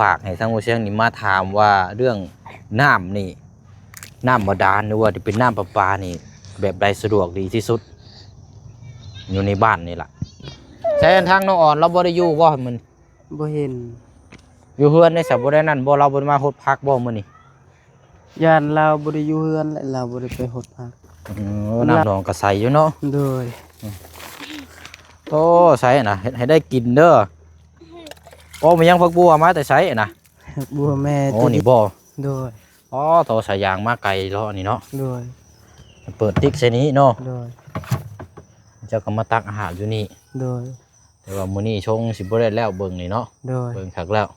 ຝາກໃຫ້ທາງບໍ່ຊຽງນີ້ມາຖາມວ່າເລື່ອງນ້ຳນີ້ ນ້ຳບາດານ ຫຼືວ່າຈະເປັນນ້ຳປະປານີ້ ແບບໃດສະດວກດີທີ່ສຸດ ຢູ່ໃນບ້ານນີ້ລະ? ແຊນທາງນ້ອງອອນລາວບໍ່ໄດ້ຢູ່ບໍ່ມື້ນີ້? ບໍ່ເຫັນ. ຢູ່ເຮືອນໄດ້ສະ ບໍ່ໄດ້ນັ້ນບໍ່? ລາວບໍ່ໄດ້ມາຫົດຜັກບໍ່ມື້ນີ້? ຢ້ານລາວບໍ່ໄດ້ຢູ່ເຮືອນ ແລະ ລາວບໍ່ໄດ້ໄປຫົດຜັກ. ເອີ ນ້ຳໜອງກໍໃສຢູ່ເນາະ. ໂດຍ. ໂອ້ ໃສນະ ເຮັດໃຫ້ໄດ້ກິນເດີ. ໂອ້ ແມ່ນຫຍັງ ຜັກບົວມາແຕ່ໃສນະ? ບັວແມ່. ໂອ້ ນີ້ບໍ່? ໂດຍ. ອໍ ຕໍ່ສາຍຢາງມາໄກເລາະນີ້ເນາະ. ໂດຍ. ເປີດຕິກໃສ່ນີ້ເນາະ. ໂດຍ. ເຈົ້າກໍມາຕັກອາຫານຢູ່ນີ້. ໂດຍ. ແຕ່ວ່າມື້ນີ້ຊົງຊິບໍ່ໄດ້ແລ້ວເບິ່ງນີ້ເນາະ. ໂດຍ. ເບິ່ງຄັກແລ້ວ.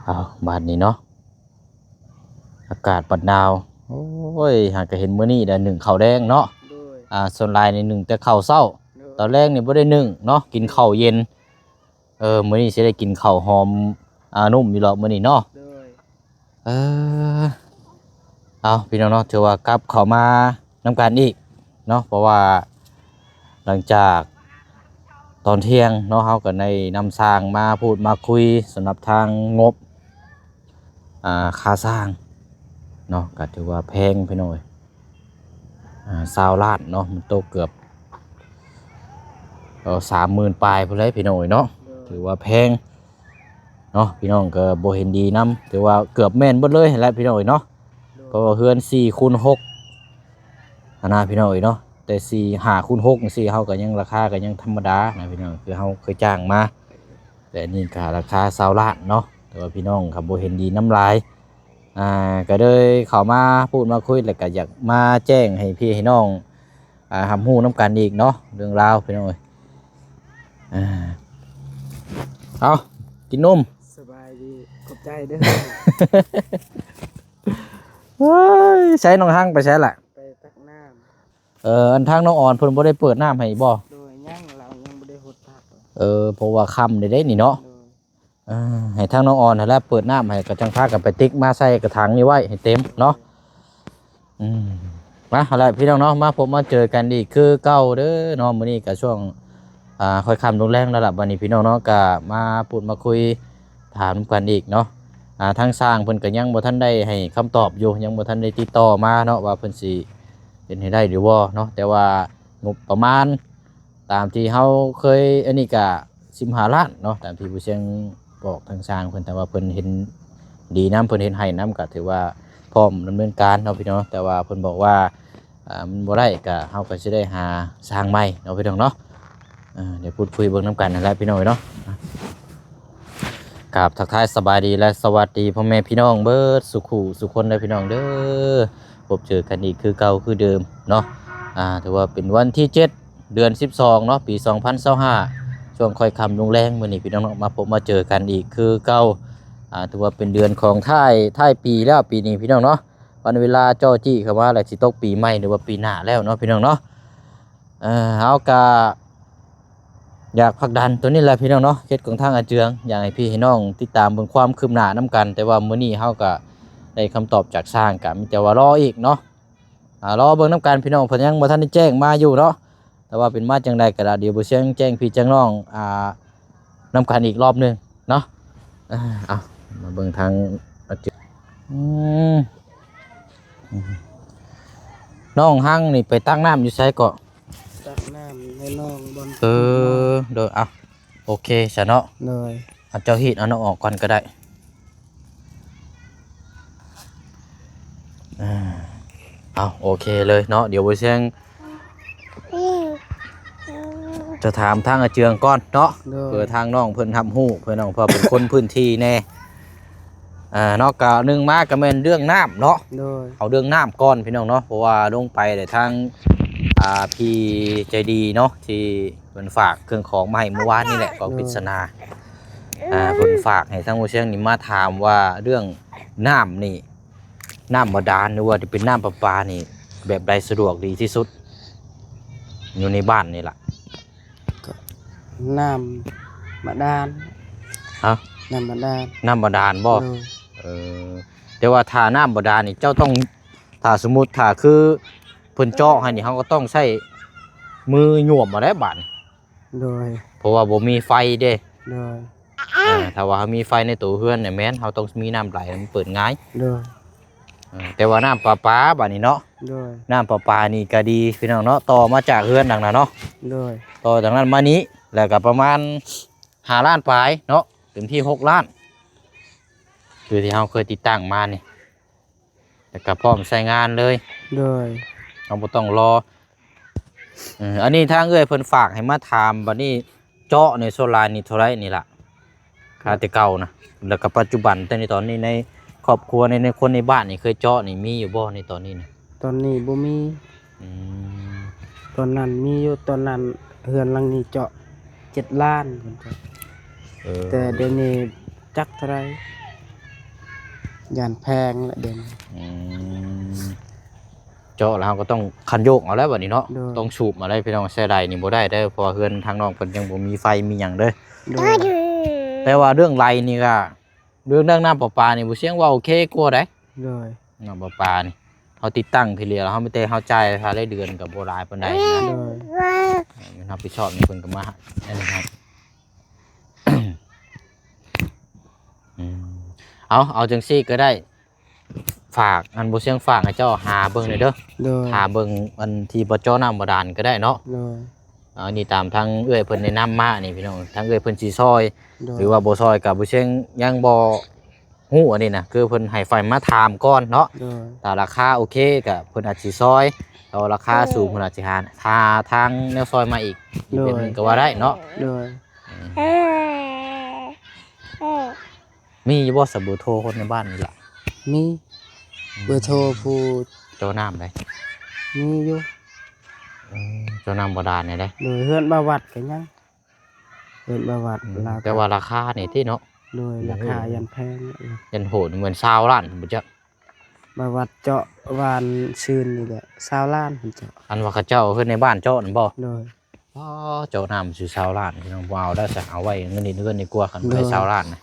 ເອົາ ບາດນີ້ເນາະ ອາກາດບັດໜາວ. ໂອ້ຍ ຫາກະເຫັນມື້ນີ້ໄດ້ໜຶ້ງເຂົ້າແດງເນາະ. ໂດຍ. ອ່າ ສ່ວນຫຼາຍນີ້ໜຶ້ງແຕ່ເຂົ້າເຊົ້າ. ໂດຍ. ຕອນແລງນີ້ບໍ່ໄດ້ໜຶ້ງເນາະ ກິນເຂົ້າເຢັນ. ເອີ ມື້ນີ້ຊິໄດ້ກິນເຂົ້າຫອມ ອ່າ ນຸ້ມຢູ່ດອກມື້ນີ້ເນາະ. ໂດຍ. ເອີ ເອົາ ພີ່ນ້ອງເນາະ ຖືວ່າກັບເຂົ້າມານຳກັນອີກເນາະ ເພາະວ່າຫຼັງຈາກຕອນທ່ຽງເນາະ ເຮົາກໍໄດ້ນຳຊ່າງມາພູດມາຄຸຍສຳລັບທາງງົບ ອ່າ ຄ່າສ້າງເນາະ ກໍຖືວ່າແພງພີ່ນ້ອງເອີຍ. ອ່າ ຊາວລ້ານເນາະ ມັນຕົກເກືອບ ເອີ ສາມໝື່ນປາຍພຸ້ນແຫຼະພີ່ນ້ອງເອີຍເນາະ. ໂດຍ. ຖືວ່າແພງເນາະ ພີ່ນ້ອງກໍບໍ່ເຫັນດີນຳ ຖືວ່າເກືອບແມ່ນເບິດເລີຍຫັ້ນແຫຼະພີ່ນ້ອງເອີຍເນາະ. ໂດຍ. ເພາະວ່າເຮືອນສີ່ຄູນຫົກຫັ້ນນະພີ່ນ້ອງເອີຍເນາະ ແຕ່ສີ່ ຫ້າຄູນຫົກຈັ່ງຊີ້ ເຮົາກໍຍັງ ລາຄາກໍຍັງທຳມະດານະພີ່ນ້ອງ ຄືເຮົາເຄີຍຈ້າງມາ. ແຕ່ນີ້ກໍລາຄາຊາວລ້ານເນາະ ແຕ່ວ່າພີ່ນ້ອງກໍບໍ່ເຫັນດີນຳຫຼາຍ ອ່າ ກໍເລີຍເຂົ້າມາພູດມາຄຸຍ ແລ້ວກໍຢາກມາແຈ້ງໃຫ້ພີ່ໃຫ້ນ້ອງ ອ່າ ຮັບຮູ້ນຳກັນອີກເນາະ ເລື່ອງລາວພີ່ນ້ອງເອີຍ. ອ່າ ເອົາ ກິນນົມ. ສະບາຍດີ ຂອບໃຈເດີ. ເອີຍ ໃສນ້ອງຮັງໄປໃສລະ? ໄປຕັກນ້ຳ. ເອີ ອັນທາງນ້ອງອອນເພິ່ນບໍ່ໄດ້ເປີດນ້ຳໃຫ້ອີກບໍ່? ໂດຍ ຍັງ ລາວຍັງບໍ່ໄດ້ຫົດຜັກ. ເອີ ເພາະວ່າຄ່ຳແລ້ວເດ້ນີ້ເນາະ. ໂດຍ. ເອີ ໃຫ້ທາງນ້ອງອອນຫັ້ນແຫຼະເປີດນ້ຳໃຫ້ ກໍຈັ່ງພາກັນໄປຕິກມາໃສ່ກະຖັງນີ້ໄວ້ໃຫ້ເຕັມເນາະ. ອືມ ມາ ເອົາລະພີ່ນ້ອງເນາະ ມາພົບມາເຈີກັນອີກຄືເກົ່າເດີເນາະ. ມື້ນີ້ກໍຊ່ວງ ອ່າ ຄ່ອຍຄ່ຳລົງແລງແລ້ວລະ ບັດນີ້ພີ່ນ້ອງເນາະ ກໍມາພູດມາຄຸຍຖາມນຳກັນອີກເນາະ. ອ່າ ທາງຊ່າງເພິ່ນກໍຍັງບໍ່ທັນໄດ້ໃຫ້ຄຳຕອບຢູ່ ຍັງບໍ່ທັນໄດ້ຕິດຕໍ່ມາເນາະ ວ່າເພິ່ນຊິເຮັດໃຫ້ໄດ້ຫຼືບໍ່ເນາະ ແຕ່ວ່າງົບປະມານ ຕາມທີ່ເຮົາເຄີຍ ອັນນີ້ກະສິບຫ້າລ້ານເນາະ ຕາມທີ່ຜູ້ຊ່ຽງບອກທາງຊ່າງເພິ່ນ ຖ້າວ່າເພິ່ນເຫັນດີນຳ ເພິ່ນເຫັນໃຫ້ນຳ ກະຖືວ່າພ້ອມດຳເນີນການເນາະພີ່ນ້ອງ. ແຕ່ວ່າເພິ່ນບອກວ່າ ອ່າ ມັນບໍ່ໄດ້ ກະເຮົາກະຊິໄດ້ຫາຊ່າງໃໝ່ເນາະພີ່ນ້ອງເນາະ. ອ່າ ດຽວພູດຄຸຍເບິ່ງນຳກັນຫັ້ນແຫຼະພີ່ນ້ອງເອີຍເນາະ. ກາບທັກທາຍສະບາຍດີ ແລະ ສະຫວັດດີພໍ່ແມ່ພີ່ນ້ອງເບິດສູ່ຄູ່ສູ່ຄົນເດີພີ່ນ້ອງເດີ. ພົບເຈີກັນອີກຄືເກົ່າຄືເດີມເນາະ. ອ່າ ຖືວ່າເປັນວັນທີເຈັດ ເດືອນສິບສອງເນາະ ປີສອງພັນຊາວຫ້າ ຊ່ວງຄ່ອຍຄ່ຳລົງແລງ ມື້ນີ້ພີ່ນ້ອງເນາະ ມາພົບມາເຈີກັນອີກຄືເກົ່າ. ອ່າ ຖືວ່າເປັນເດືອນຂອງທ້າຍ ທ້າຍປີແລ້ວປີນີ້ພີ່ນ້ອງເນາະ. ວັນເວລາຈໍ້ຈີ້ເຂົ້າມາແລ້ວ ຊິຕົກປີໃໝ່ ຫຼືວ່າປີໜ້າແລ້ວເນາະພີ່ນ້ອງເນາະ. ເອີ ເຮົາກະຢາກຜັກດັນໂຕນີ້ແຫຼະພີ່ນ້ອງເນາະ ເຂດຂອງທາງອາເຈືອງ ຢາກໃຫ້ພີ່ໃຫ້ນ້ອງຕິດຕາມເບິ່ງຄວາມຄືບໜ້ານຳກັນ. ແຕ່ວ່າມື້ນີ້ເຮົາກະໄດ້ຄຳຕອບຈາກຊ່າງ ກະມີແຕ່ວ່າລໍອີກເນາະ. ອ່າ ລໍເບິ່ງນຳກັນພີ່ນ້ອງ ເພິ່ນຍັງບໍ່ທັນໄດ້ແຈ້ງມາຢູ່ເນາະ. ແຕ່ວ່າເປັນມາຈັ່ງໃດກໍໄດ້ ດຽວບໍ່ຊຽງແຈ້ງພີ່ແຈ້ງນ້ອງ ອ່າ ນຳກັນອີກລອບໜຶ່ງເນາະ. ເອີ ເອົາ ມາເບິ່ງທາງ ອືມ ນ້ອງຮັງນີ້ໄປຕັກນ້ຳຢູ່ໃສເກາະ? ຕັກນ້ຳໃຫ້ນ້ອງບ່ອນ ເອີ ໂດຍ ເອົາ ໂອເຄຊະເນາະ. ໂດຍ. ເອົາ ເຈົ້າຮີດເອົານ້ອງອອກກ່ອນກໍໄດ້. ອ່າ ເອົາ ໂອເຄເລີຍເນາະ. ດຽວບໍ່ຊຽງຈະຖາມທາງອາເຈືອງກ່ອນເນາະ. ໂດຍ. ເພື່ອທາງນ້ອງເພິ່ນຮັບຮູ້ ເພື່ອນ້ອງ ເພາະເປັນຄົນພື້ນທີ່ແດ່. ອ່າ ເນາະ ກະໜຶ່ງມາກະແມ່ນເລື່ອງນ້ຳເນາະ. ໂດຍ. ເອົາເລື່ອງນ້ຳກ່ອນພີ່ນ້ອງເນາະ ເພາະວ່າລົງໄປແລ້ວທາງ ອ່າ ພີ່ໃຈດີເນາະ ທີ່ເພິ່ນຝາກເຄື່ອງຂອງມາໃຫ້ມື້ວານນີ້ແຫຼະ ໂດຍ ຂອງປຣິດສະໜາ. ອ່າ ເພິ່ນຝາກໃຫ້ທາງບໍ່ຊຽງນີ້ມາຖາມວ່າເລື່ອງນ້ຳນີ້ ນ້ຳບາດານ ຫຼືວ່າຈະເປັນນ້ຳປະປານີ້ ແບບໃດສະດວກດີທີ່ສຸດ ຢູ່ໃນບ້ານນີ້ລະ? ກໍນ້ຳບາດານ. ຮະ? ນ້ຳບາດານ. ນ້ຳບາດານບໍ່? ໂດຍ. ເອີ ແຕ່ວ່າຖ້ານ້ຳບາດານນີ້ ເຈົ້າຕ້ອງ ຖ້າສົມມຸດ ຖ້າຄືເພິ່ນເຈາະໃຫ້ນີ້ ເຮົາກໍຕ້ອງໃຊ້ມືຫຍວມເອົາໄດ໋ບາດນີ້. ໂດຍ. ເພາະວ່າບໍ່ມີໄຟເດ້. ໂດຍ. ເອີ ຖ້າວ່າເຮົາມີໄຟໃນໂຕເຮືອນນີ້ແມ່ນ ເຮົາຕ້ອງມີນ້ຳໄຫຼ ມັນເປີດງ່າຍ. ໂດຍ. ເອີ ແຕ່ວ່ານ້ຳປະປາບາດນີ້ເນາະ. ໂດຍ. ນ້ຳປະປານີ້ກໍດີພີ່ນ້ອງເນາະ ຕໍ່ມາຈາກເຮືອນຫຼັງນັ້ນເນາະ. ໂດຍ. ຕໍ່ຈາກນັ້ນມານີ້ ແລ້ວກໍປະມານຫ້າລ້ານປາຍເນາະ ເຕັມທີ່ຫົກລ້ານ ຄືທີ່ເຮົາເຄີຍຕິດຕັ້ງມານີ້ ແລ້ວກໍພ້ອມໃຊ້ງານເລີຍ. ໂດຍ. ເຮົາບໍ່ຕ້ອງລໍ. ເອີ ອັນນີ້ທາງເອື້ອຍເພິ່ນຝາກໃຫ້ມາຖາມ ບັດນີ້ເຈາະໃນສ່ວນຫຼາຍນີ້ເທົ່າໃດນີ້ລະ ຄ່າແຕ່ເກົ່ານະ ແລ້ວກໍປັດຈຸບັນ ແຕ່ໃນຕອນນີ້ໃນຄອບຄົວ ໃນ ໃນຄົນໃນບ້ານນີ້ເຄີຍເຈາະນີ້ມີຢູ່ບໍ່ໃນຕອນນີ້ນະ? ຕອນນີ້ບໍ່ມີ. ອືມ ຕອນນັ້ນມີຢູ່ ຕອນນັ້ນເຮືອນຫຼັງນີ້ເຈາະເຈັດລ້ານເພິ່ນເຈາະ. ເອີ ແຕ່ດຽວນີ້ຈັກເທົ່າໃດ ຢ້ານແພງລະດຽວນີ້. ອືມ ເຈາະແລ້ວເຮົາກໍຕ້ອງຄັນໂຍກເອົາແລ້ວບັດນີ້ເນາະ. ໂດຍ. ຕ້ອງສູບເອົາໄດ໋ພີ່ນ້ອງ ໃຊ້ໄຫຼນີ້ບໍ່ໄດ້ເດີ້ ເພາະວ່າເຮືອນທາງນ້ອງເພິ່ນຍັງບໍ່ມີໄຟມີຫຍັງເດີ້. ໂດຍ. ແຕ່ວ່າເລື່ອງໄຫຼນີ້ກໍ ເລື່ອງ ເລື່ອງນ້ຳປະປານີ້ ບໍ່ສຽງວ່າໂອເຄກວ່າໃດ໋. ໂດຍ. ນ້ຳປະປານີ້ ເຮົາຕິດຕັ້ງທີລຽວ ເຮົາມີແຕ່ເຮົາຈ່າຍຄ່າລາຍເດືອນກໍບໍ່ຫຼາຍປານໃດນະ. ໂດຍ. ແມ່ນຮັບຜິດຊອບນີ້ເພິ່ນກໍມາອັນນີ້ໃຫ້. ອືມ ເອົາ ເອົາຈັ່ງຊີ້ກໍໄດ້ ຝາກ ອັນ ບໍ່ສຽງຝາກໃຫ້ເຈົ້າຫາເບິ່ງແດ່ເດີ້. ໂດຍ. ຫາເບິ່ງອັນທີ່ບໍ່ເຈາະນ້ຳບາດານກໍໄດ້ເນາະ. ໂດຍ. ອັນນີ້ຕາມທາງເອື້ອຍເພິ່ນແນະນຳມານີ້ພີ່ນ້ອງ ທາງເອື້ອຍເພິ່ນຊິຊ່ອຍ ໂດຍ ຫຼືວ່າບໍ່ຊ່ອຍກໍບໍ່ສຽງຍັງບໍ່ຮູ້ອັນນີ້ນະ ຄືເພິ່ນໃຫ້ໄຟມາຖາມກ່ອນເນາະ. ໂດຍ. ຖ້າລາຄາໂອເຄກໍເພິ່ນອາດຊິຊ່ອຍ ຖ້າວ່າລາຄາສູງເພິ່ນອາດຊິຫາ ຫາທາງແນວຊ່ອຍມາອີກ ໂດຍ ອີກເທື່ອໜຶ່ງກໍວ່າໄດ້ເນາະ. ໂດຍ. ອືມ ມີຢູ່ບໍ່ສະເບີໂທຄົນໃນບ້ານນີ້ລະ? ມີ. ອືມ ເບີໂທຜູ້ເຈາະນ້ຳໃດ? ມີຢູ່. ອືມ ເຈາະນ້ຳບາດານນີ້ໃດ? ໂດຍ. ເຮືອນບ່າວວັດກໍຍັງ ເຮືອນບ່າວວັດ. ອືມ ລາວ ແຕ່ວ່າລາຄານີ້ຕິເນາະ? ໂດຍ. ລາຄາຢ້ານແພງ ຢ້ານໂຫດ ເໝືອນຊາວລ້ານພຸ້ນບໍ່ຈັກ. ບ່າວວັດເຈາະວານຊືນນີ້ແຫຼະ ຊາວລ້ານເພິ່ນເຈາະ. ອັນວ່າເຂົາເຈົ້າເຮັດໃນບ້ານເຈາະນັ້ນບໍ່? ໂດຍ. ອໍ ເຈາະນ້ຳຊື່ຊາວລ້ານ ພີ່ນ້ອງ ບໍ່ເອົາແລ້ວຊະ ເອົາໄວ້ເງິນເດືອນນີ້ກວ່າ ຄັນບໍ່ໄດ້ຊາວລ້ານນະ. ໂດຍ.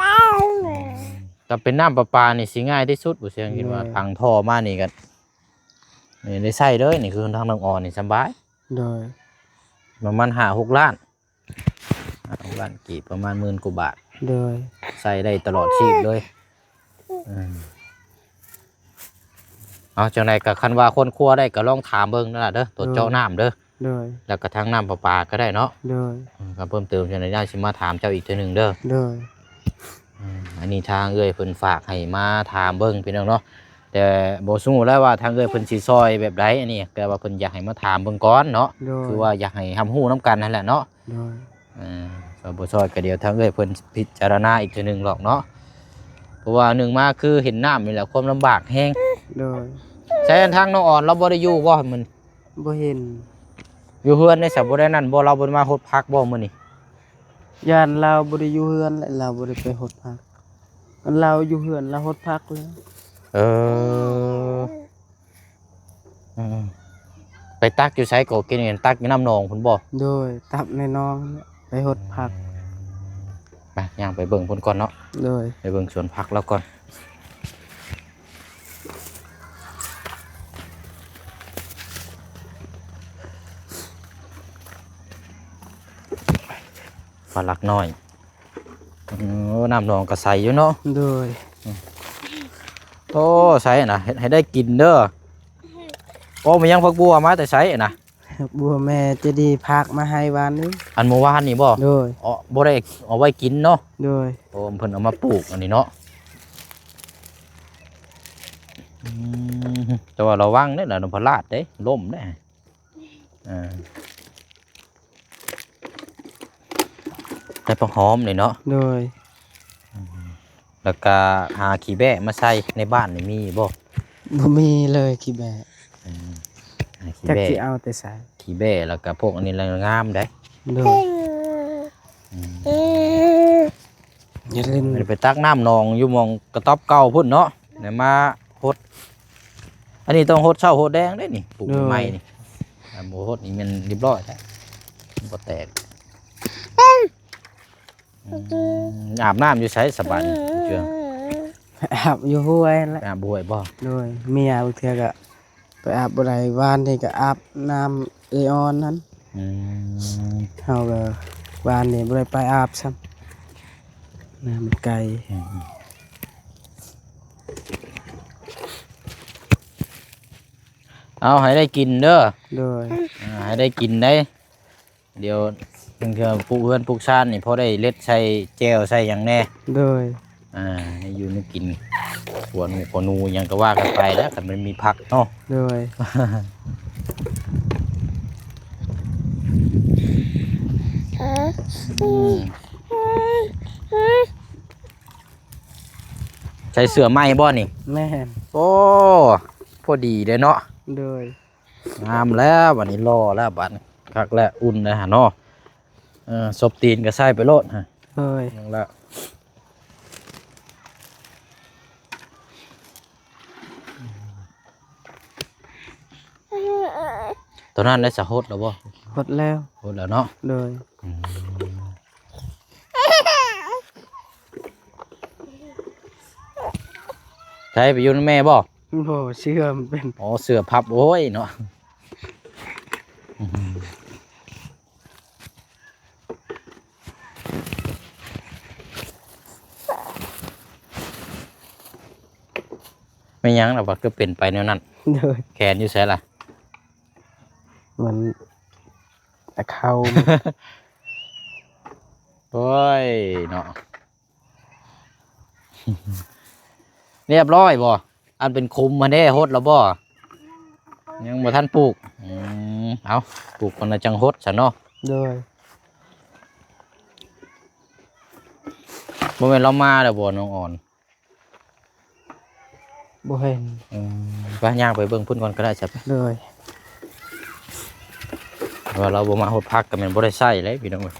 ອືມ ຖ້າເປັນນ້ຳປະປານີ້ຊິງ່າຍທີ່ສຸດ ບໍ່ສຽງ ໂດຍ ຄິດວ່າຝັງທໍ່ມານີ້ກໍ ນີ້ໄດ້ໃຊ້ເລີຍ ນີ້ຄືທາງນ້ອງອອນນີ້ສະບາຍ. ໂດຍ. ປະມານຫ້າຫົກລ້ານ ຫ້າຫົກລ້ານກີບ ປະມານໝື່ນກວ່າບາດ. ໂດຍ. ໃຊ້ໄດ້ຕະຫຼອດຊີບເລີຍ. ອືມ ເອົາ ຈັ່ງໃດກໍຄັນວ່າຄົ້ນຄວ້າໄດ້ກໍລອງຖາມເບິ່ງນັ້ນລະເດີ ຕົວເຈາະນ້ຳເດີ. ໂດຍ. ແລ້ວກໍທາງນ້ຳປະປາກໍໄດ້ເນາະ. ໂດຍ. ອືມ ກໍເພີ່ມເຕີມຈັ່ງໃດ ຍາຍຊິມາຖາມເຈົ້າອີກເທື່ອໜຶ່ງເດີ. ໂດຍ. ອືມ ອັນນີ້ທາງເອື້ອຍເພິ່ນຝາກໃຫ້ມາຖາມເບິ່ງ ພີ່ນ້ອງເນາະ. ແຕ່ບໍ່ຮູ້ແລ້ວວ່າທາງເອື້ອຍເພິ່ນຊິຊ່ອຍແບບໃດ ອັນນີ້ ແຕ່ວ່າເພິ່ນຢາກໃຫ້ມາຖາມເບິ່ງກ່ອນເນາະ. ໂດຍ. ຄືວ່າຢາກໃຫ້ຮັບຮູ້ນຳກັນຫັ້ນແຫຼະເນາະ. ໂດຍ. ເອີ ຊ່ອຍບໍ່ຊ່ອຍກໍດຽວທາງເອື້ອຍເພິ່ນພິຈາລະນາອີກເທື່ອໜຶ່ງດອກເນາະ. ເພາະວ່າໜຶ່ງມາຄືເຫັນນ້ຳນີ້ແຫຼະ ຄວາມລຳບາກແຮງ. ໂດຍ. ໃສທາງນ້ອງອອນລາວບໍ່ໄດ້ຢູ່ບໍ່ມື້ນີ້? ບໍ່ເຫັນ. ຢູ່ເຮືອນນີ້ຊະ ບໍ່ໄດ້ນັ້ນບໍ່? ລາວບໍ່ໄດ້ມາຫົດຜັກບໍ່ມື້ນີ້? ຢ້ານລາວບໍ່ໄດ້ຢູ່ເຮືອນແຫຼະ ລາວບໍ່ໄດ້ໄປຫົດຜັກ. ຄັນລາວຢູ່ເຮືອນລາວຫົດຜັກແລ້ວ. ເອີ ອືມ ໄປຕັກຢູ່ໃສກໍກິນ? ຕັກຢູ່ນ້ຳໜອງພຸ້ນບໍ່? ໂດຍ ຕັກໃນໜອງ ໄປຫົດຜັກ. ອືມ ໄປ ຍ່າງໄປເບິ່ງພຸ້ນກ່ອນເນາະ. ໂດຍ. ໄປເບິ່ງສວນຜັກລາວກ່ອນ. ປາຫຼັກນ້ອຍ. ໂອ້ ນ້ຳໜອງກໍໃສຢູ່ເນາະ. ໂດຍ. ໂອ້ ໃສນະ ເຮັດໃຫ້ໄດ້ກິນເດີ. ໂອ້ ແມ່ນຫຍັງ ຜັກບົ່ວມາແຕ່ໃສນະ? ຜັກບົ່ວແມ່ໃຈດີຝາກມາໃຫ້ວານນີ້. ອັນມື້ວານນີ້ບໍ່? ໂດຍ. ອໍ ບໍ່ໄດ້ເອົາໄວ້ກິນເນາະ. ໂດຍ. ໂອ້ ເພິ່ນເອົາມາປູກອັນນີ້ເນາະ. ອືມ ແຕ່ວ່າລະວັງເດ້ລະ ນ້ຳພະລາດເດ້ ລົ້ມເດ້. ອ່າ ໃສ່ຜັກຫອມນີ້ເນາະ. ໂດຍ. ອືມ ແລ້ວກະຫາຂີ້ແບ້ມາໃສ່ໃນບ້ານນີ້ມີບໍ່? ບໍ່ມີເລີຍຂີ້ແບ້. ອືມ ຫາຂີ້ແບ້ ຈັກຊິເອົາແຕ່ໃສ? ຂີ້ແບ້ ແລ້ວກະພວກອັນນີ້ລະງາມໄດ໋. ໂດຍ. ອືມ ຢ່າລືມໄປຕັກນ້ຳໜອງຢູ່ໝ່ອງກະຕ໊ອບເກົ່າພຸ້ນເນາະ ແລ້ວມາຫົດ. ອັນນີ້ຕ້ອງຫົດເຊົ້າຫົດແລງເດ້ນີ້ ປູກໃໝ່ນີ້. ໂດຍ. ຖ້າບໍ່ຫົດນີ້ແມ່ນຮຽບຮ້ອຍແລ້ວ ບໍ່ແຕກ. ອືມ ອາບນ້ຳຢູ່ໃສສະບາຍນີ້? ເຈື່ອ ໄປອາບຢູ່ຫ້ວຍຫັ້ນແຫຼະ. ໄປອາບຫ້ວຍບໍ່? ໂດຍ ເມຍບາງເທື່ອກໍໄປອາບບໍ່ໄດ້ ວານນີ້ກໍອາບນ້ຳເອື້ອຍອ່ອນຫັ້ນ. ອືມ ເຮົາກໍວານນີ້ບໍ່ໄດ້ໄປອາບຊ້ຳ ນ້ຳມັນໄກ. ອືມ ເອົາໃຫ້ໄດ້ກິນເດີ. ໂດຍ ອ່າ ໃຫ້ໄດ້ກິນໄດ໋. ດຽວບາງເທື່ອປຸກເຮືອນປຸກຊານນີ້ ພໍໄດ້ເລັດໃສ່ແຈ່ວໃສ່ຫຍັງແດ່. ໂດຍ ອ່າ ໃຫ້ຢູ່ໃຫ້ກິນ ຂົວໜູ ຂົວໜູຫຍັງກໍວ່າກັນໄປແຫຼະ ຄັນມັນມີຜັກເນາະ. ໂດຍ ອືມ ໃສ່ເສື້ອໃໝ່ບໍ່ນີ້? ແມ່ນ. ໂອ້ ພໍດີເດ້ເນາະ. ໂດຍ ງາມແລ້ວ ບາດນີ້ຫຼໍ່ແລ້ວ ບາດນີ້ຄັກແລ້ວ ອຸ່ນແລ້ວຫັ້ນເນາະ. ເອີ ສົບຕີນກໍໃສ່ໄປໂລດຮະ. ໂດຍ ຍັງແລ້ວ ຕອນນັ້ນໄດ້ສະຫົດແລ້ວບໍ່? ຫົດແລ້ວ. ຫົດແລ້ວເນາະ. ໂດຍ ອືມ ໃສ ໄປຢູ່ນຳແມ່ບໍ່? ບໍ່ ເສື້ອມັນເປັນ ອໍ ເສື້ອພັບ ໂອ້ຍເນາະ. ແມ່ນຫຍັງລະວ່າຄືເປັນໄປແນວນັ້ນ? ໂດຍ ແຂນຢູ່ໃສລະ? ມັນ ຕະເຂົ່າ. ໂອ້ຍເນາະ. ຮຽບຮ້ອຍບໍ່? ອັນເປັນຂຸມຫັ້ນເດ້ ຫົດແລ້ວບໍ່? ຍັງບໍ່ທັນປູກ. ອືມ ເອົາ ປູກກ່ອນລະຈັ່ງຫົດຊັ້ນເນາະ. ໂດຍ ບໍ່ແມ່ນລາວມາແລ້ວບໍ່ ນ້ອງອອນ? ບໍ່ເຫັນ. ອືມ ໄປ ຍ່າງໄປເບິ່ງພຸ້ນກ່ອນກໍໄດ້ຊະ. ໂດຍ ວ່າລາວບໍ່ມາຫົດຜັກກໍແມ່ນບໍ່ໄດ້ໃຊ້ເລີຍພີ່ນ້ອງເອີຍ.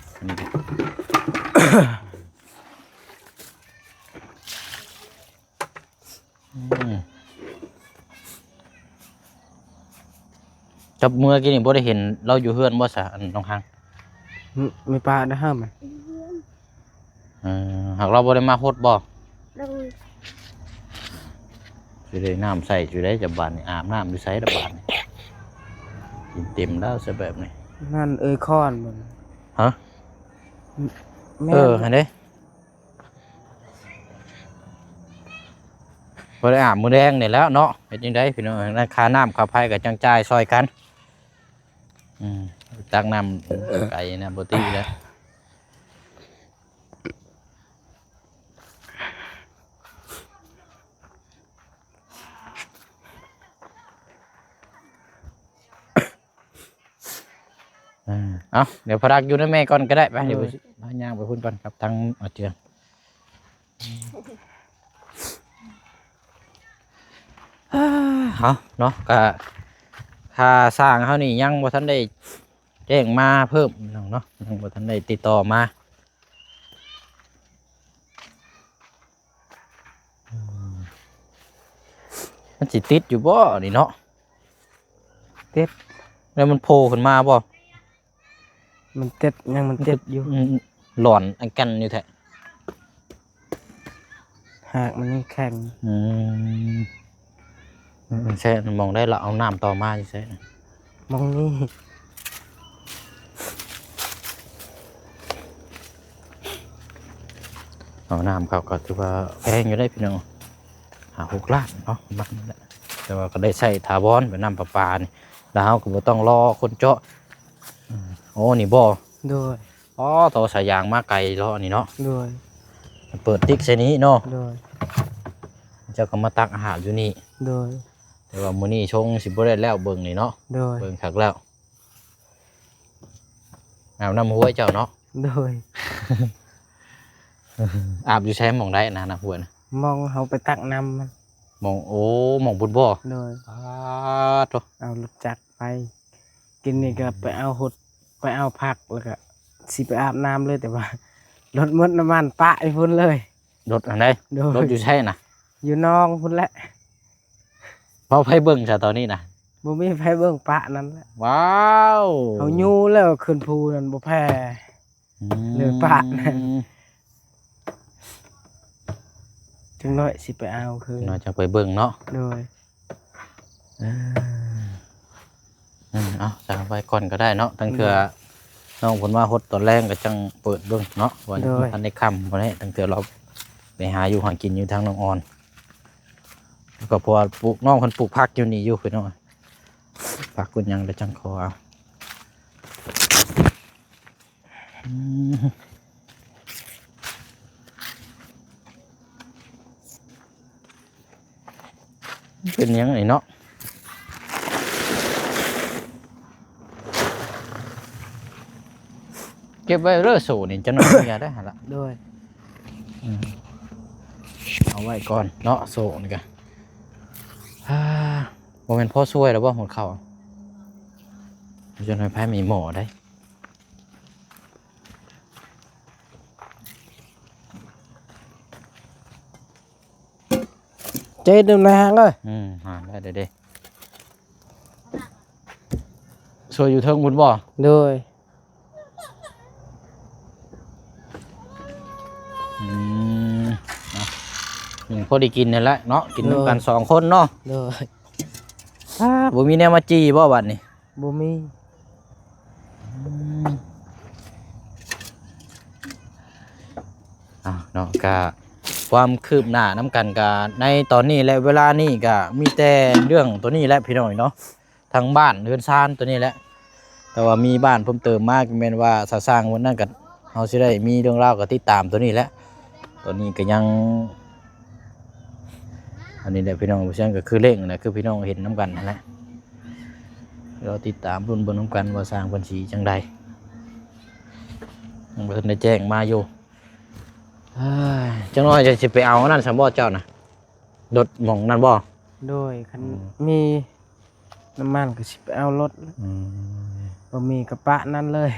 ອືມ ກັບເມື່ອກີ້ນີ້ບໍ່ໄດ້ເຫັນລາວຢູ່ເຮືອນບໍ່ຊະ ອັນນ້ອງຮັງ? ອືມ ມີປ້າໄດ້ຫ້າມ. ເອີ ຫາກລາວບໍ່ໄດ້ມາຫົດບໍ່? ໂດຍ ຊິໄດ້ນ້ຳໃສ່ຢູ່ໃດ໋ ຈະບາດນີ້ ອາບນ້ຳຢູ່ໃສລະບາດນີ້? ກິນເຕັມແລ້ວຊະແບບນີ້. ນັ້ນເອີຍຄອນບໍ່? ຮະ? ແມ່ນ ເອີ ຫັ້ນເດ້. ບໍ່ໄດ້ອາບມື້ແລງນີ້ແຫຼ້ວເນາະ. ເຮັດຈັ່ງໃດພີ່ນ້ອງ? ນັ້ນຄ່ານ້ຳຄ່າໄຟກໍຈັ່ງຈ່າຍຊ່ອຍກັນ. ອືມ ຕັກນ້ຳໄກນະ ບໍ່ຕິແລ້ວ. ເອີ ເອົາ ດຽວພະລັກຢູ່ນຳແມ່ກ່ອນກໍໄດ້. ໄປ ໂດຍ ດຽວພາຍ່າງໄປພຸ້ນກ່ອນກັບທາງອາເຈືອນ. ເອົາເນາະ ກະຄ່າສ້າງເຮົານີ້ຍັງບໍ່ທັນໄດ້ແຈ້ງມາເພີ່ມເນາະ ຍັງບໍ່ທັນໄດ້ຕິດຕໍ່ມາ. ອືມ ມັນຊິຕິດຢູ່ບໍ່ນີ້ເນາະ? ຕິດ. ແລ້ວມັນໂຜ່ຂຶ້ນມາບໍ່? ມັນຕິດ ຍັງມັນຕິດຢູ່. ອືມ ຫຼອນອັນກັນຢູ່ແທ້. ຫາກມັນຍັງແຂງ. ອືມ ອືມ ໃຊ່ ໝ່ອງໃດລະເອົານ້ຳຕໍ່ມາຢູ່ໃສ? ໝ່ອງນີ້. ເອົານ້ຳເຂົ້າກໍຖືວ່າແພງຢູ່ເດ້ພີ່ນ້ອງ ຫ້າຫົກລ້ານເນາະ ປະມານນັ້ນແຫຼະ. ແຕ່ວ່າກໍໄດ້ໃຊ້ຖາວອນ ແບບນ້ຳປະປານີ້ ແລ້ວເຮົາກໍບໍ່ຕ້ອງລໍຄົນເຈາະ. ອືມ ໂອ້ ນີ້ບໍ່? ໂດຍ. ອໍ ຕໍ່ສາຍຢາງມາໄກເນາະ ອັນນີ້ເນາະ. ໂດຍ. ເປີດຕິກໃສ່ນີ້ເນາະ. ໂດຍ. ເຈົ້າກໍມາຕັກອາຫານຢູ່ນີ້. ໂດຍ. ແຕ່ວ່າມື້ນີ້ຊົງຊິບໍ່ໄດ້ແລ້ວເບິ່ງນີ້ເນາະ. ໂດຍ. ເບິ່ງຄັກແລ້ວ. ອາບນ້ຳຫ້ວຍເຈົ້າເນາະ. ໂດຍ. ອາບຢູ່ໃສ ໝ່ອງໃດນະ ນ້ຳຫ້ວຍນະ? ໝ່ອງເຮົາໄປຕັກນ້ຳມັນ. ໝ່ອງ ໂອ້ ໝ່ອງພຸ້ນບໍ່? ໂດຍ. ປາດໂທ້ ເອົາລົດຈັກໄປ. ກິນນີ້ກໍໄປເອົາຫົດ ໄປເອົາຜັກ ແລ້ວກໍຊິໄປອາບນ້ຳເລີຍ ແຕ່ວ່າລົດໝົດນ້ຳມັນປະຢູ່ພຸ້ນເລີຍ. ລົດອັນໃດ? ໂດຍ. ລົດຢູ່ໃສນະ? ຢູ່ໜອງພຸ້ນແຫຼະ. ບໍ່ໃຜເບິ່ງຊະຕອນນີ້ນະ? ບໍ່ມີໃຜເບິ່ງ ປະນັ້ນແຫຼະ. ວ້າວ ເຮົາຢູ່ແລ້ວ ຂຶ້ນພູນັ້ນບໍ່ແຜ່. ອືມ ເລີຍປະນັ້ນ. ຈັກໜ້ອຍຊິໄປເອົາຄືນ ເນາະ ຈັ່ງໄປເບິ່ງເນາະ. ໂດຍ ເອີ ເອົາ ຊັ້ນເອົາໄວ້ກ່ອນກໍໄດ້ເນາະ ລາງເທື່ອ ໂດຍ ນ້ອງເພິ່ນມາຫົດຕອນແລງກໍຈັ່ງເປີດເບິ່ງເນາະ ວ່າ ໂດຍ ຍັງບໍ່ທັນໄດ້ຄ່ຳບໍ່ໄດ້ ລາງເທື່ອລາວໄປຫາຢູ່ຫາກິນຢູ່ທາງໜອງອອນ ແລ້ວກໍເພາະວ່າປູກ ນ້ອງເພິ່ນປູກຜັກຢູ່ນີ້ຢູ່ພີ່ນ້ອງ ຜັກກຸນຫຍັງແລ້ວຈັ່ງຂໍເອົາ. ອືມ ເປັນຫຍັງນີ້ເນາະ ເກັບໄວ້ເດີໂສ້ນີ້ ຈັກໜ້ອຍເມຍໄດ້ຫັ້ນລະ. ໂດຍ ອືມ ເອົາໄວ້ກ່ອນເນາະ ໂສ້ນີ້ກະ ອ່າ ບໍ່ແມ່ນພໍຊ່ວຍແລ້ວບໍ່ ຫົດເຂົ້າ ຈັກໜ້ອຍໃຜມີໝໍ້ໄດ໋. ເຈັດນຳນາງເອີຍ ອືມ ຫາໄດ້ເດ້ ຊ່ວຍຢູ່ເທິງພຸ້ນບໍ່? ໂດຍ ອືມ ເນາະ ຍັງພໍໄດ້ກິນຫັ້ນແຫຼະເນາະ ກິນນຳກັນ ໂດຍ ສອງຄົນເນາະ. ໂດຍ ອ່າ ບໍ່ມີແນວມາຈີ່ບໍ່ບັດນີ້? ບໍ່ມີ ອືມ ເອົາເນາະ ກະຄວາມຄືບໜ້ານຳກັນກະໃນຕອນນີ້ ແລະ ເວລານີ້ກະມີແຕ່ເລື່ອງໂຕນີ້ແຫຼະພີ່ນ້ອງເນາະ ທາງບ້ານເຮືອນຊານໂຕນີ້ແຫຼະ ແຕ່ວ່າມີບ້ານເພີ່ມເຕີມມາກໍແມ່ນວ່າຊາວຊ່າງຄົນນັ້ນກໍ ເຮົາຊິໄດ້ມີເລື່ອງລາວກໍຕິດຕາມໂຕນີ້ແຫຼະ ຕອນນີ້ກໍຍັງ ອັນນີ້ແຫຼະພີ່ນ້ອງ ເຊິ່ງກໍຄືເລັ່ງນະ ຄືພີ່ນ້ອງເຫັນນຳກັນຫັ້ນແຫຼະ ລໍຕິດຕາມລຸ້ນເບິ່ງນຳກັນວ່າຊ່າງເພິ່ນຊິຈັ່ງໃດ ຍັງບໍ່ທັນໄດ້ແຈ້ງມາຢູ່. ເອີຍ ຈັກໜ້ອຍຈະຊິໄປເອົາອັນນັ້ນຊັ້ນບໍ່ເຈົ້ານະ ລົດໝ່ອງນັ້ນບໍ່? ໂດຍ ຄັນ ອືມ ມີນ້ຳມັນກໍຊິໄປເອົາລົດ ອືມ ບໍ່ມີກໍປະນັ້ນເລີຍ.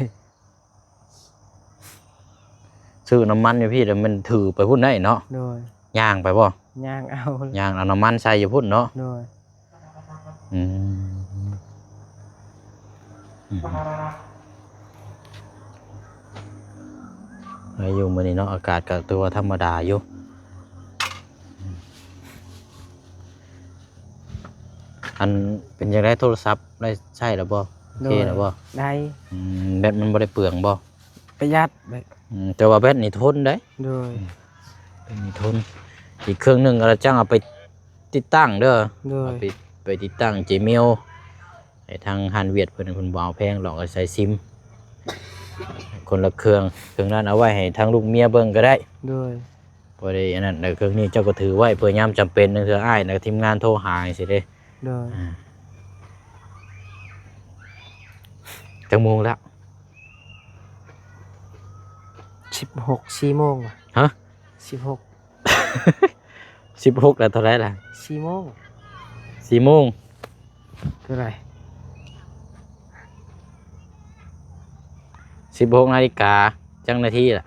ຊື້ນ້ຳມັນຢູ່ພີ້ ແລ້ວມັນຖືໄປພຸ້ນໄດ້ເນາະ. ໂດຍ ຍ່າງໄປບໍ່? ຍ່າງເອົາ ຍ່າງເອົານ້ຳມັນໃສ່ຢູ່ພຸ້ນເນາະ. ໂດຍ ອືມ ອືມ ໄດ້ຢູ່ມື້ນີ້ເນາະ ອາກາດກໍຖືວ່າທຳມະດາຢູ່. ອັນ ເປັນຈັ່ງໃດ ໂທລະສັບໄດ້ໃຊ້ແລ້ວບໍ່? ໂອເຄແລ້ວບໍ່? ໂດຍ ໄດ້ ອືມ ແບັດມັນບໍ່ໄດ້ເປືອງບໍ່? ປະຢັດແບັດ ອືມ ແຕ່ວ່າແບັດນີ້ທົນເດ້. ໂດຍ ອືມ ແບັດນີ້ທົນ ອີກເຄື່ອງໜຶ່ງກໍຈັ່ງເອົາໄປຕິດຕັ້ງເດີ. ໂດຍ ເອົາໄປ ໄປຕິດຕັ້ງ Gmail ໃຫ້ທາງຮ້ານຫວຽດເພິ່ນ ເພິ່ນບໍ່ເອົາແພງດອກ ໃສ່ຊິມຄົນລະເຄື່ອງ ເຄື່ອງນັ້ນເອົາໄວ້ໃຫ້ທາງລູກເມຍເບິ່ງກໍໄດ້. ໂດຍ ບໍ່ໄດ້ອັນນັ້ນ ແລ້ວເຄື່ອງນີ້ເຈົ້າກໍຖືໄວ້ເພື່ອຍາມຈຳເປັນ ເທື່ອອ້າຍ ແລ້ວທີມງານໂທຫາຈັ່ງຊີ້ເດ້. ໂດຍ ອ່າ ຈັກໂມງແລ້ວ? ສິບຫົກ ສີ່ໂມງຫວາ? ຮະ? ສິບຫົກ ສິບຫົກ ແລ້ວເທົ່າໃດລະ? ສີ່ໂມງ ສີ່ໂມງ ເທົ່າໃດ? ສິບຫົກນາລິກາ ຈັກນາທີລະ?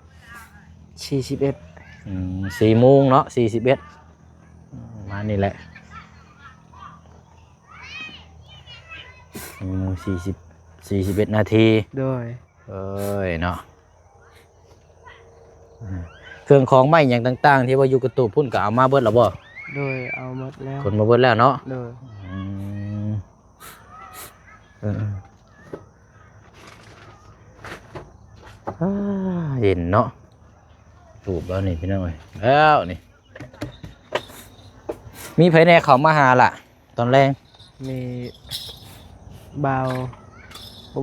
ສີ່ສິບເອັດ ອືມ ສີ່ໂມງເນາະ ສີ່ສິບເອັດ ປະມານນີ້ແຫຼະ ສີ່ໂມງສີ່ສິບ ສີ່ສິບເອັດນາທີ. ໂດຍ ເອີຍເນາະ ເຄື່ອງຂອງໄມ້ຫຍັງຕ່າງໆ ທີ່ວ່າຢູ່ກະຕູບພຸ້ນ ກໍເອົາມາເບິດແລ້ວບໍ່? ໂດຍ ເອົາໝົດແລ້ວ ຂົນມາເບິດແລ້ວເນາະ. ໂດຍ ອືມ ເອີ ອ່າ ເຢັນເນາະ ຕູບແລ້ວນີ້ພີ່ນ້ອງເອີຍ ແລ້ວນີ້ ມີໃຜແດ່ເຂົ້າມາຫາລະ ຕອນແລງ? ມີບ່າວ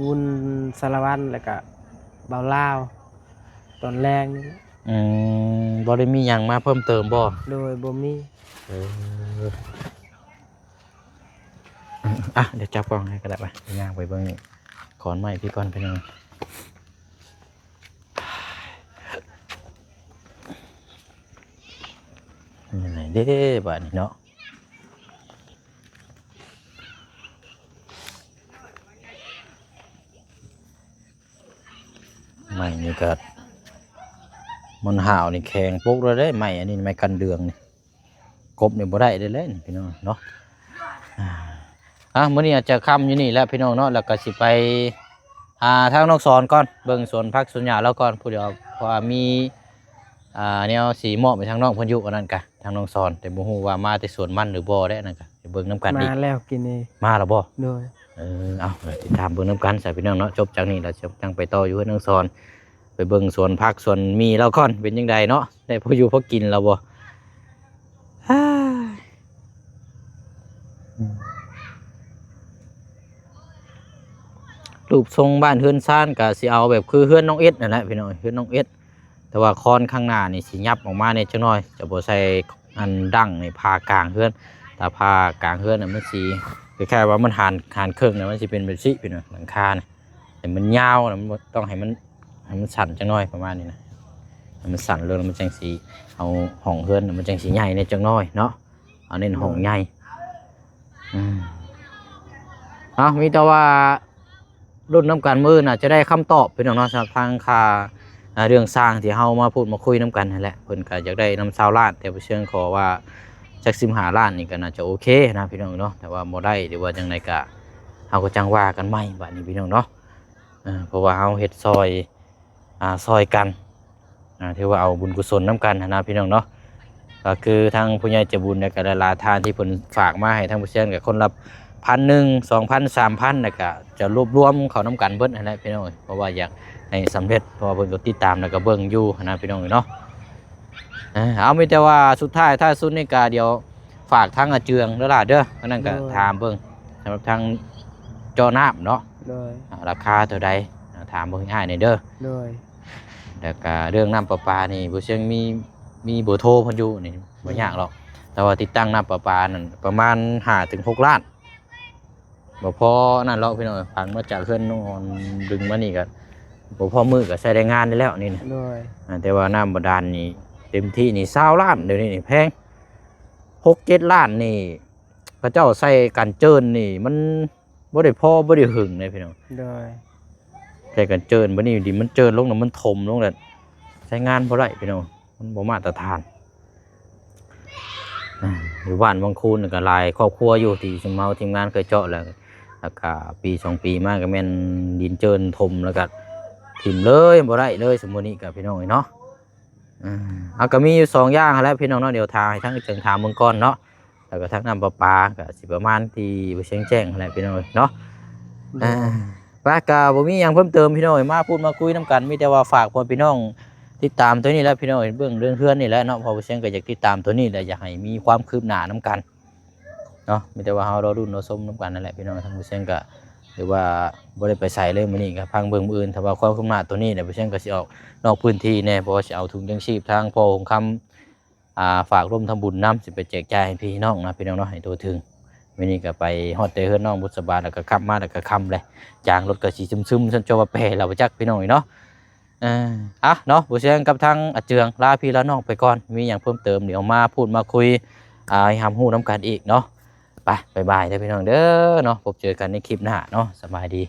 ບຸນສາລະວັນ ແລ້ວກະບ່າວລາວ ຕອນແລງນີ້. ອືມ ບໍ່ໄດ້ມີຫຍັງມາເພີ່ມເຕີມບໍ່? ໂດຍ ບໍ່ມີ. ເອີ ອ່ະ ດຽວຈັບກ້ອງໃຫ້ກໍໄດ້ ໄປ ຍ່າງໄປເບິ່ງຂອນໄມ້ພີ່ກ່ອນ ພີ່ນ້ອງ. ເປັນຈັ່ງໃດເດ້ບາດນີ້ເນາະ? ໄມ້ນີ້ກໍ ມັນຫາວນີ້ແຂງປົກແລ້ວເດ້ ໄມ້ອັນນີ້ ໄມ້ກັນເດືອງນີ້ ກົບນີ້ບໍ່ໄດ້ເດ້ແຫຼະນີ້ພີ່ນ້ອງເນາະ. ອ່າ ອ່ະ ມື້ນີ້ອາດຈະຄ່ຳຢູ່ນີ້ແຫຼະພີ່ນ້ອງເນາະ ແລ້ວກໍຊິໄປຫາທາງນ້ອງສອນກ່ອນ ເບິ່ງສວນຜັກສວນຫຍ້າລາວກ່ອນ ຜູ້ດຽວ ເພາະວ່າມີ ອ່າ ແນວຊິມອບໃຫ້ທາງນ້ອງເພິ່ນຢູ່ ອັນນັ້ນກະ ທາງນ້ອງສອນ ແຕ່ບໍ່ຮູ້ວ່າມາແຕ່ສວນມັນຫຼືບໍ່ແດ່ ອັນນັ້ນກະ ໄປເບິ່ງນຳກັນອີກ. ມາແລ້ວກິນນີ້. ມາແລ້ວບໍ່? ໂດຍ. ເອີ ເອົາ ຕິດຕາມເບິ່ງນຳກັນຊະພີ່ນ້ອງເນາະ. ຈົບຈາກນີ້ແລ້ວ ຈະຈັ່ງໄປຕໍ່ຢູ່ເຮືອນນ້ອງສອນ ໄປເບິ່ງສວນຜັກສວນໝີ່ລາວກ່ອນ ເປັນຈັ່ງໃດເນາະ ໄດ້ພໍຢູ່ພໍກິນແລ້ວບໍ່? ຮູບຊົງບ້ານເຮືອນຊານກະຊິເອົາແບບຄືເຮືອນນ້ອງເອັດນັ້ນແຫຼະພີ່ນ້ອງ ເຮືອນນ້ອງເອັດ. ແຕ່ວ່າຄອນຂ້າງໜ້ານີ້ຊິຫຍັບອອກມາແດ່ຈັກໜ້ອຍ ຈະບໍ່ໃສ່ອັນດັ້ງນີ້ຜ່າກາງເຮືອນ. ຖ້າຜ່າກາງເຮືອນນະ ມັນຊິຄ້າຍໆວ່າມັນຫານ ຫານເຄິ່ງນະ ມັນຊິເປັນແບບຊີ້ພີ່ນ້ອງ ຫຼັງຄານະ. ໃຫ້ມັນຍາວນະ ມັນຕ້ອງໃຫ້ມັນ ໃຫ້ມັນສັ້ນຈັກໜ້ອຍ ປະມານນີ້ນະ ໃຫ້ມັນສັ້ນລົງ ມັນຈັ່ງຊິເອົາຫ້ອງເຮືອນ ມັນຈັ່ງຊິໃຫຍ່ແດ່ຈັກໜ້ອຍເນາະ. ເອົາເນັ້ນຫ້ອງໃຫຍ່. ອືມ ເອົາ ມີແຕ່ວ່າລຸ້ນນຳກັນ ມື້ໜ້າຈະໄດ້ຄຳຕອບພີ່ນ້ອງເນາະ ສຳລັບທາງຄ່າ ອ່າ ເລື່ອງຊ່າງທີ່ເຮົາມາພູດມາຄຸຍນຳກັນຫັ້ນແຫຼະ. ເພິ່ນກະຢາກໄດ້ນຳຊາວລ້ານ ແຕ່ບໍ່ເຊີງຂໍວ່າຈັກສິບຫ້າລ້ານນີ້ກະໜ້າຈະໂອເຄນະພີ່ນ້ອງເນາະ. ແຕ່ວ່າບໍ່ໄດ້ ຫຼືວ່າຈັ່ງໃດກະ ເຮົາກະຈັ່ງວ່າກັນໃໝ່ບາດນີ້ພີ່ນ້ອງເນາະ. ເອີ ເພາະວ່າເຮົາເຮັດຊ່ອຍ ອ່າ ຊ່ອຍກັນ ອ່າ ຖືວ່າເອົາບຸນກຸສົນນຳກັນຫັ້ນນະພີ່ນ້ອງເນາະ. ກະຄືທາງຜູ້ໃຫຍ່ໃຈບຸນ ແລະກະຫຼາຍໆທ່ານທີ່ເພິ່ນຝາກມາໃຫ້ທາງຜູ້ຊຽນ ກະຄົນລະພັນໜຶ່ງ ສອງພັນ ສາມພັນ ແລ້ວກະຈະລວບລວມເຂົ້ານຳກັນເບິດຫັ້ນແຫຼະພີ່ນ້ອງເອີຍ. ເພາະວ່າຢາກໃຫ້ສຳເລັດ ເພາະວ່າເພິ່ນກະຕິດຕາມ ແລ້ວກະເບິ່ງຢູ່ຫັ້ນນະພີ່ນ້ອງເນາະ. ເອີ ເອົາ ມີແຕ່ວ່າສຸດທ້າຍທ້າຍສຸດນີ້ກະດຽວ ຝາກທາງອາເຈືອງເດີຫຼ້າເດີ ອັນນັ້ນກະ ໂດຍ ຖາມເບິ່ງສຳລັບທາງເຈາະນ້ຳເນາະ. ໂດຍ. ອ່າ ລາຄາເທົ່າໃດ ອ່າ ຖາມເບິ່ງໃຫ້ອ້າຍແດ່ເດີ. ໂດຍ. ແລ້ວກະເລື່ອງນ້ຳປະປານີ້ ບໍ່ເຊີງມີ ມີເບີໂທເພິ່ນຢູ່ນີ້ ບໍ່ຍາກດອກ. ແຕ່ວ່າຕິດຕັ້ງນ້ຳປະປານັ້ນປະມານຫ້າເຖິງຫົກລ້ານ ບໍ່ພໍນັ້ນດອກພີ່ນ້ອງ. ຟັງມາຈາກເຮືອນນ້ອງອອນດຶງມານີ້ກະ ບໍ່ພໍມື້ກະໃຊ້ໄດ້ງານໄດ້ແລ້ວນີ້ນະ. ໂດຍ. ອ່າ ແຕ່ວ່ານ້ຳບາດານນີ້ເຕັມທີ່ນີ້ຊາວລ້ານ ດຽວນີ້ນີ້ແພງ ຫົກເຈັດລ້ານນີ້ ເຂົາເຈົ້າໃສ່ກັນເຈີນນີ້ ມັນບໍ່ໄດ້ພໍບໍ່ໄດ້ຫຶງເດ້ພີ່ນ້ອງ. ໂດຍ. ໃສ່ກັນເຈີນ ບາດນີ້ດິນມັນເຈີນລົງແລ້ວ ມັນຖົມລົງແລ້ວ ໃຊ້ງານບໍ່ໄດ້ພີ່ນ້ອງ ມັນບໍ່ມາດຕະຖານ. ອ່າ ຢູ່ບ້ານວັງຄູນນີ້ກະຫຼາຍຄອບຄົວຢູ່ທີ່ຊຸມເຮົາທີມງານເຄີຍເຈາະແລ້ວ ແລ້ວກະປີສອງປີມາກະແມ່ນດິນເຈີນຖົມ ແລ້ວກະຖິ້ມເລີຍ ບໍ່ໄດ້ເລີຍ ຊຸມມື້ນີ້ກະພີ່ນ້ອງເອີຍເນາະ. ອ່າ ເອົາ ກະມີຢູ່ສອງຢ່າງຫັ້ນແຫຼະພີ່ນ້ອງເນາະ. ດຽວຖ້າໃຫ້ທາງອາເຈືອງຖາມເບິ່ງກ່ອນເນາະ ແລ້ວກະທາງນ້ຳປະປາກະຊິປະມານທີ່ບໍ່ເຊີງແຈ້ງຫັ້ນແຫຼະພີ່ນ້ອງເອີຍເນາະ. ໂດຍ. ອ່າ ປະ ກະບໍ່ມີຫຍັງເພີ່ມເຕີມພີ່ນ້ອງເອີຍ ມາພູດມາຄຸຍນຳກັນ ມີແຕ່ວ່າຝາກພໍ່ພີ່ນ້ອງຕິດຕາມໂຕນີ້ແຫຼະພີ່ນ້ອງເອີຍ ເບິ່ງເລື່ອງເຮືອນນີ້ແຫຼະເນາະ. ເພາະວ່າເຊີງກະຢາກຕິດຕາມໂຕນີ້ແຫຼະ ຢາກໃຫ້ມີຄວາມຄືບໜ້ານຳກັນເນາະ. ມີແຕ່ວ່າເຮົາລໍລຸ້ນລໍຊົມນຳກັນນັ້ນແຫຼະພີ່ນ້ອງ. ທາງຜູ້ເຊີງກະຖືວ່າບໍ່ໄດ້ໄປໃສເລີຍມື້ນີ້ ກະພັງເບິ່ງມື້ອື່ນ ຖ້າວ່າຄວາມຄືບໜ້າໂຕນີ້ແຫຼະ ຜູ້ເຊີງກະຊິອອກນອກພື້ນທີ່ແດ່ ເພາະວ່າຊິເອົາຖົງຍັງຊີບທາງພໍ່ຫົງຄຳ ອ່າ ຝາກຮ່ວມທຳບຸນນຳ ຊິໄປແຈກຈ່າຍໃຫ້ພີ່ນ້ອງນະພີ່ນ້ອງເນາະ ໃຫ້ທົ່ວເຖິງ. ມື້ນີ້ກະໄປຮອດແຕ່ເຮືອນນ້ອງບຸດສະບາ ແລ້ວກະຂັບມາ ແລ້ວກະຄ່ຳແຫຼະ ຈາງລົດກະຊິຊຶມໆ ຊັ້ນຈະວ່າແປແລ້ວບໍ່ຈັກພີ່ນ້ອງເອີຍເນາະ. ເອີ ອ່ະເນາະ ບໍ່ເຊີງກັບທາງອາເຈືອງລາພີ່ລານ້ອງໄປກ່ອນ ມີຫຍັງເພີ່ມເຕີມດຽວມາພູດມາຄຸຍ ອ່າ ໃຫ້ຮັບຮູ້ນຳກັນອີກເນາະ. ໄປ ບາຍບາຍເດີພີ່ນ້ອງເດີເນາະ ພົບເຈີກັນໃນຄລິບໜ້າເນາະ ສະບາຍດີ.